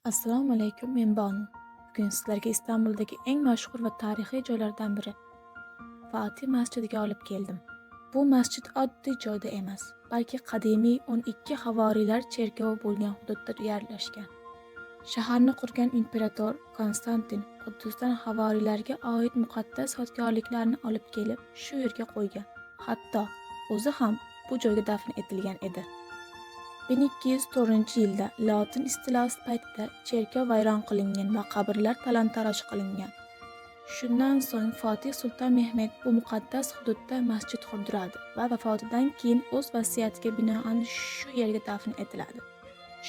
Assalomu alaykum, men Bonu. Bugun sizlarga Istanbuldagi eng mashhur va tarixiy joylardan biri Fatih masjidiga olib keldim. Bu masjid oddiy joyda emas, balki qadimiy 12 havoriylar cherkovi bo'lgan hududda joylashgan. Shaharni qurgan imperator Konstantin Quddusdan havoriylarga oid muqaddas yodgorliklarni olib kelib, shu yerga qo'ygan. Hatto o'zi ham bu joyga dafn etilgan edi. 1204-yilda Lotin istilosi paytida cherkov vayron qilingan va qabrlar talon-taroj qilingan. Shundan so'ng Fotih Sulton Mehmed bu muqaddas hududda masjid qurdiradi va vafotidan keyin o'z vasiyatiga binoan shu yerga dafn etiladi.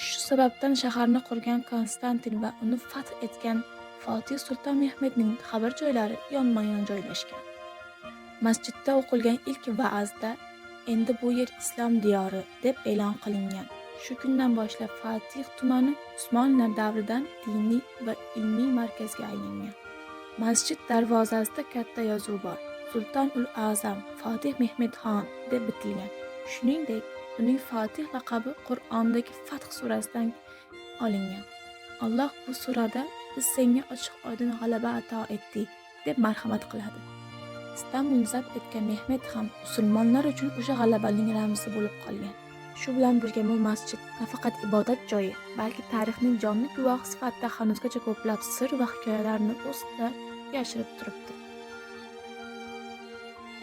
Shu sababdan shaharni qurgan Konstantin va uni fath etgan Fotih Sulton Mehmedning qabr joylari yonma-yon joylashgan. Masjidda o'qilgan ilk va'zda "Endi bu yer islom diyori" deb e'lon qilingan. Shu kundan boshlab Fatih tumani Usmonlilar davridan diniy va ilmiy markazga aylangan. Masjid darvozasida katta yozuv bor. Sulton ul Azam Fotih Mehmed xon deb bitilgan. Shuningdek, uning Fotih laqabi Qur'ondagi Fath surasidan olingan. Alloh bu surada "Biz senga ochiq-oydin g'alaba ato etdik" deb marhamat qiladi. Istanbulni zabt etgan Mehmed ham musulmonlar uchun o'sha g'alabaning ramzi bo'lib qolgan. Shu bilan birga bu masjid nafaqat ibodat joyi, balki tarixning jonli guvohi sifatida hanuzgacha ko'plab sir va hikoyalarni o'zida yashirib turibdi.